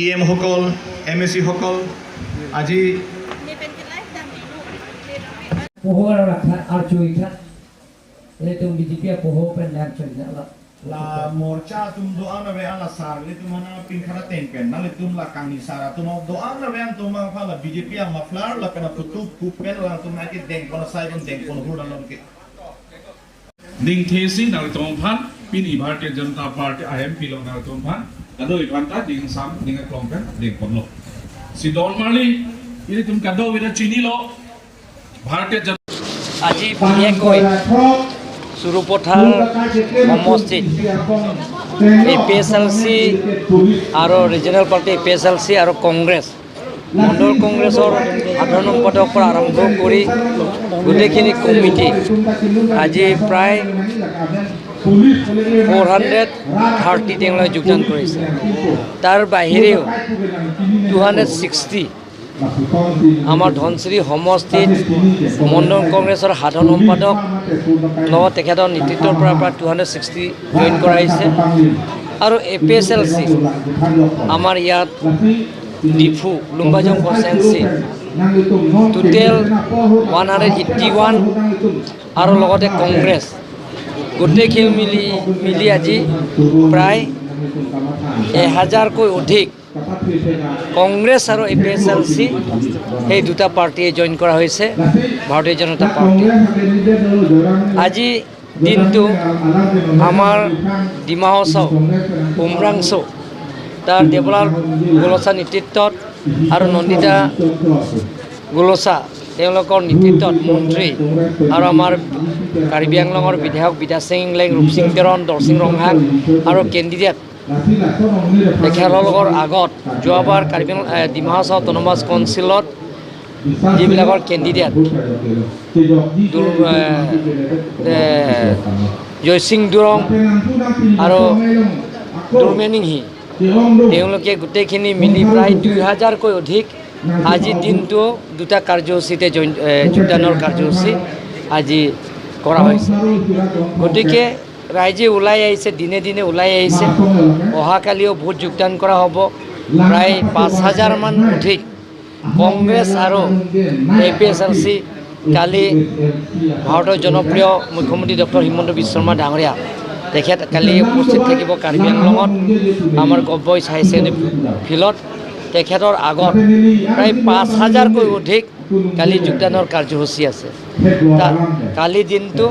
E এমসকল, M A চিসকল আজি Pohon rakha archoi kha le tum BJP a poho pen dak choi na la. La morcha tum doa na ve ala sar le tum na pin khara teng pen na le tum la kang ni sara tum doa na ve an tum ma pha la BJP a maflar la pena futu ku pen la tum na ke deng kono sai bon deng kono hur la ke. Ding thesi nal tong phan pin i Bharatiya Janata Party IMP lo nal tong phan kado i phan ta ding sam ding a klong pen ding kon lo si don marli ini tum kado wida chini lo Bharatiya Janata আজি বিশেষকৈ চুৰুপথাৰ সমষ্টিত A P S L C আৰু regional party A P S L C আৰু কংগ্ৰেছ, মণ্ডল কংগ্ৰেছৰ সাধাৰণ সম্পাদকৰ পৰা আৰম্ভ কৰি গোটেইখিনি কমিটি আজি প্ৰায় 430 তেওঁলোকে যোগদান কৰিছে। তাৰ বাহিৰেও 260 আমাৰ ধনশিৰি সমষ্টিত মণ্ডল কংগ্ৰেছৰ সাধাৰণ সম্পাদক লগত তেখেতৰ নেতৃত্বৰ পৰা প্ৰায় 260 জইন কৰা হৈছে। আৰু A P S L C আমাৰ ইয়াত ডিফু লুম্বাজং কনষ্টিটুৱেঞ্চি টোটেল 181 আৰু লগতে কংগ্ৰেছ গোটেইখিনি মিলি আজি প্ৰায় 1000কৈ অধিক কংগ্ৰেছ আৰু A P S L C সেই দুটা পাৰ্টীয়ে জইন কৰা হৈছে ভাৰতীয় জনতা পাৰ্টী। আজি দিনটো আমাৰ ডিমা হাছাও উমৰাংচৌ তাৰ দেৱলাল গোলচা নেতৃত্বত আৰু নন্দিতা গোলচা তেওঁলোকৰ নেতৃত্বত মন্ত্ৰী আৰু আমাৰ কাৰ্বি আংলঙৰ বিধায়ক বিদ্যাসিং ইংলেং, ৰূপসিং তেৰণ, দৰসিং ৰংহাং আৰু কেণ্ডিডেট তেখেতলোকৰ আগত যোৱাবাৰ কাৰ্বি আংলং ডিমা হাছাও অট'নমাছ কাউন্সিলত যিবিলাকৰ কেণ্ডিডেট জয়সিং দুৰং আৰু দুৰ্মেনিংহি, তেওঁলোকে গোটেইখিনি মিলি প্ৰায় 2000কৈ অধিক আজিৰ দিনটো দুটা কাৰ্যসূচীতে জইন যোগদানৰ কাৰ্যসূচী আজি কৰা হৈছে। গতিকে ৰাইজে ওলাই আহিছে, দিনে দিনে ওলাই আহিছে। অহাকালিও ভোট যোগদান কৰা হ'ব। প্ৰায় 5000মান অধিক কংগ্ৰেছ আৰু A P S L C. কালি ভাৰতৰ জনপ্ৰিয় মুখ্যমন্ত্ৰী ডক্টৰ হিমন্ত বিশ্ব শৰ্মা ডাঙৰীয়া, তেখেত কালি উপস্থিত থাকিব কাৰ্বি আংলঙত আমাৰ গভ বইজ হাই ছেকেণ্ডেৰী ফিল্ডত। তেখেতৰ আগত প্ৰায় 5000কৈ অধিক কালি যোগদানৰ কাৰ্যসূচী আছে। কালি দিনটো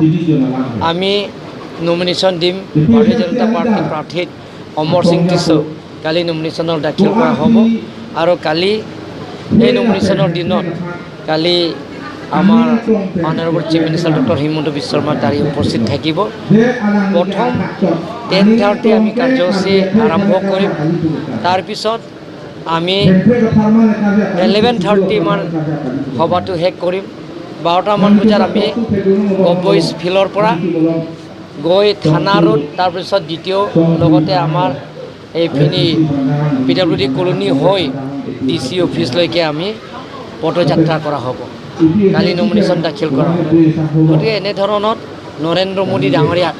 আমি নমিনেশ্যন দিম ভাৰতীয় জনতা পাৰ্টীৰ প্ৰাৰ্থীত অমৰ সিং টিছো। কালি নমিনেশ্যনৰ দাখিল কৰা হ'ব আৰু কালি এই নমিনেশ্যনৰ দিনত কালি আমাৰ honourable chief minister doctor Himanta Biswa Sarma তাৰি উপস্থিত থাকিব। প্ৰথম 10:30 আমি কাৰ্যসূচী আৰম্ভ কৰিম। তাৰপিছত আমি 11:30 মান সভাটো শেষ কৰিম। 12টামান বজাত আমি গভ বইজ ফিল্ডৰ পৰা গৈ থানা ৰোড, তাৰপিছত দ্বিতীয় লগতে আমাৰ এইখিনি পি ডাব্লিউ ডি কলনী হৈ ডি চি অফিচলৈকে আমি পদযাত্ৰা কৰা হ'ব। কালি নমিনেশ্যন দাখিল কৰা হ'ব। গতিকে এনেধৰণত নৰেন্দ্ৰ মোদী ডাঙৰীয়াক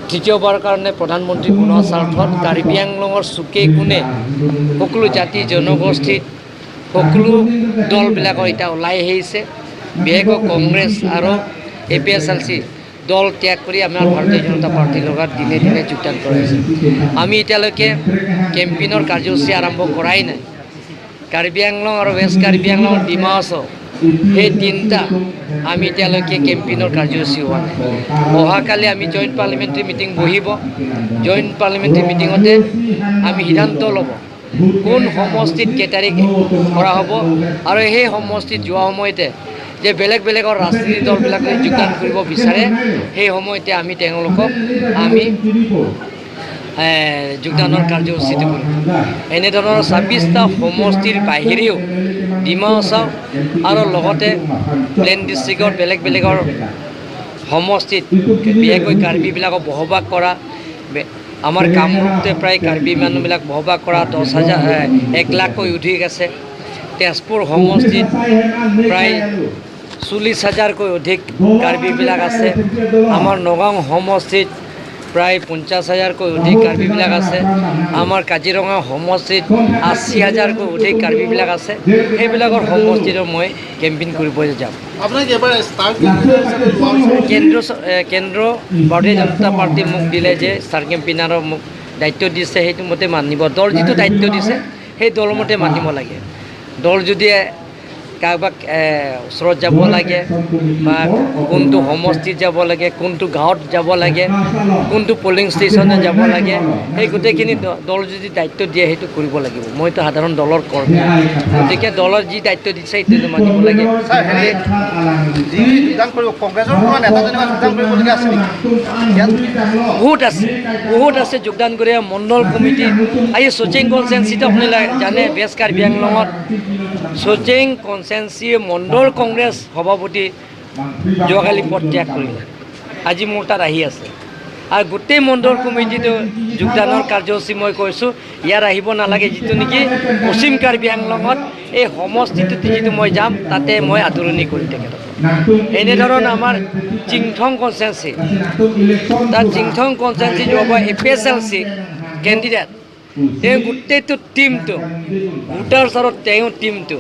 তৃতীয়বাৰৰ কাৰণে প্ৰধানমন্ত্ৰী বনোৱাৰ স্বাৰ্থত কাৰ্বি আংলঙৰ চুকে কোণে সকলো জাতি জনগোষ্ঠীত সকলো দলবিলাকৰ এতিয়া ওলাই আহিছে। বিশেষকৈ কংগ্ৰেছ আৰু A P S L C দল ত্যাগ কৰি আমাৰ ভাৰতীয় জনতা পাৰ্টীৰ লগত দিনে দিনে যোগদান কৰা হৈছে। আমি এতিয়ালৈকে কেম্পেইনৰ কাৰ্যসূচী আৰম্ভ কৰাই নাই। কাৰ্বি আংলং আৰু ৱেষ্ট কাৰ্বি আংলং, ডিমা হাছাও সেই তিনিটা আমি এতিয়ালৈকে কেম্পেইনৰ কাৰ্যসূচী হোৱা নাই। অহাকালি আমি জইণ্ট পাৰ্লিমেণ্টাৰী মিটিং বহিব। জইণ্ট পাৰ্লিমেণ্টাৰী মিটিঙতে আমি সিদ্ধান্ত ল'ব কোন সমষ্টিত কেই তাৰিখ কৰা হ'ব আৰু সেই সমষ্টিত যোৱা সময়তে যে বেলেগ বেলেগৰ ৰাজনীতি দলবিলাকে যোগদান কৰিব বিচাৰে, সেই সময়তে আমি তেওঁলোকক আমি যোগদানৰ কাৰ্যসূচীটো কৰিম। এনেধৰণৰ 26টা সমষ্টিৰ বাহিৰেও ডিমা হাছাও আৰু লগতে প্লেইন ডিষ্ট্ৰিক্টৰ বেলেগ বেলেগৰ সমষ্টিত বিশেষকৈ কাৰ্বিবিলাকক বসবাস কৰা, আমাৰ কামৰূপতে প্ৰায় কাৰ্বি মানুহবিলাক বসবাস কৰা 10 হাজাৰ 1 লাখকৈ অধিক আছে। তেজপুৰ সমষ্টিত প্ৰায় 40 হাজাৰকৈ অধিক কাৰ্বিবিলাক আছে। আমাৰ নগাঁও সমষ্টিত প্ৰায় 50 হাজাৰকৈ অধিক কাৰ্বিবিলাক আছে। আমাৰ কাজিৰঙা সমষ্টিত 80 হাজাৰকৈ অধিক কাৰ্বিবিলাক আছে। সেইবিলাকৰ সমষ্টিতো মই কেম্পেইন কৰিব যাম। আপোনাক এবাৰ ষ্টাৰ কেম্পেইনাৰ হিচাপে লোৱা হৈছে। কেন্দ্ৰ ভাৰতীয় জনতা পাৰ্টি মোক দিলে যে ষ্টাৰ কেম্পেইনাৰৰ মোক দায়িত্ব দিছে, সেইটো মতে মানিব। দল যিটো দায়িত্ব দিছে, সেই দলৰ মতে মানিব লাগে। দল যদি কাৰোবাক ওচৰত যাব লাগে বা কোনটো সমষ্টিত যাব লাগে, কোনটো গাঁৱত যাব লাগে, কোনটো পলিং ষ্টেচনত যাব লাগে, সেই গোটেইখিনি দল যদি দায়িত্ব দিয়ে, সেইটো কৰিব লাগিব। মইতো সাধাৰণ দলৰ কৰ্মী, গতিকে দলৰ যি দায়িত্ব দিছে, সেইটো মানিব লাগে। ছাৰ, হেৰি, যি যোগদান কৰিব, কংগ্ৰেছৰ কোনো নেতা তেনেকুৱা যোগদান কৰিবলগীয়া আছে নেকি ইয়াত? বহুত আছে, বহুত আছে যোগদান কৰি। মণ্ডল কমিটি আজি চচিং কনষ্টিটুৱেঞ্চিটো আপুনি জানে, ৱেষ্ট কাৰ্বি আংলঙত চচিং কনষ্টিটুৱেঞ্চি মণ্ডল কংগ্ৰেছ সভাপতি যোৱাকালি পদ ত্যাগ কৰিলে, আজি মোৰ তাত আহি আছে। আৰু গোটেই মণ্ডল কমিটিটো যোগদানৰ কাৰ্যসূচী মই কৈছোঁ, ইয়াত আহিব নালাগে। যিটো নেকি পশ্চিম কাৰ্বি আংলঙত এই সমষ্টিটোত যিটো মই যাম, তাতে মই আদৰণি কৰিম তেখেতক। এনেধৰণৰ আমাৰ চিংথং কনষ্টিটুৱেঞ্চি, তাত চিংথং কনষ্টিটুৱেঞ্চি যোৱা এপিএছএলচি কেণ্ডিডেট, তেওঁ গোটেইটো টীমটো, ভোটাৰ্ছ আৰু তেওঁ টীমটো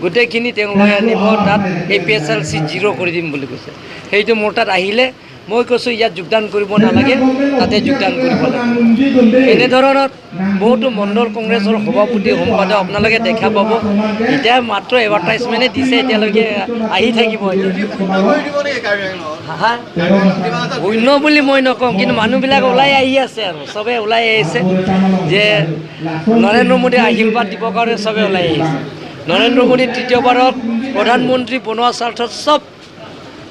গোটেইখিনি তেওঁ লৈ আনিব, তাত এপিএছএলচি জিৰ' কৰি দিম বুলি কৈছে। সেইটো মোৰ তাত আহিলে মই কৈছোঁ, ইয়াত যোগদান কৰিব নালাগে, তাতে যোগদান কৰিব লাগে। এনেধৰণৰ বহুতো মণ্ডল কংগ্ৰেছৰ সভাপতি, সম্পাদক আপোনালোকে দেখা পাব। এতিয়া মাত্ৰ এডভাৰটাইজমেণ্টে দিছে, এতিয়ালৈকে আহি থাকিব এতিয়া। শূন্য কৰি দিব নেকি কাৰ্বি আংলঙত? হা, শূন্য বুলি মই নকওঁ, কিন্তু মানুহবিলাক ওলাই আহি আছে আৰু চবে ওলাই আহিছে যে নৰেন্দ্ৰ মোদীয়ে আশীৰ্বাদ দিবৰ কাৰণে চবে ওলাই আহিছে। নৰেন্দ্ৰ মোদী তৃতীয়বাৰত প্ৰধানমন্ত্ৰী বনোৱা স্বাৰ্থত চব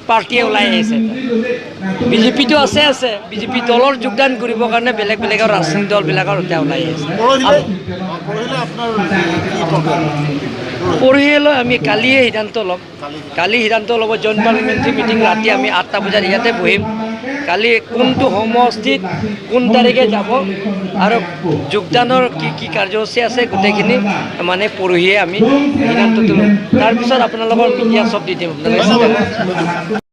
পাৰ্টীয়ে ওলাই আহিছে। বিজেপিটো আছে আছে, বিজেপি দলৰ যোগদান কৰিবৰ কাৰণে বেলেগ বেলেগৰ ৰাজনৈতিক দলবিলাকৰ এতিয়া ওলাই আহিছে। পৰহিলৈ আপোনাৰ কি প্ৰগ্ৰেম? পৰহিলৈ আমি কালিয়ে সিদ্ধান্ত ল'ম। কালি সিদ্ধান্ত ল'ব। জইণ্ট পাৰ্লিমেণ্টাৰী মিটিং ৰাতি আমি 8টা বজাত ইয়াতে বহিম। কালি কোনটো সমষ্টিত কোন তাৰিখে যাব আৰু যোগদানৰ কি কি কাৰ্যসূচী আছে, গোটেইখিনি মানে পৰহিয়ে আমি সিদ্ধান্তটো ল'ম। তাৰপিছত আপোনালোকৰ মিডিয়া চব দি দিম, আপোনালোকে চাব।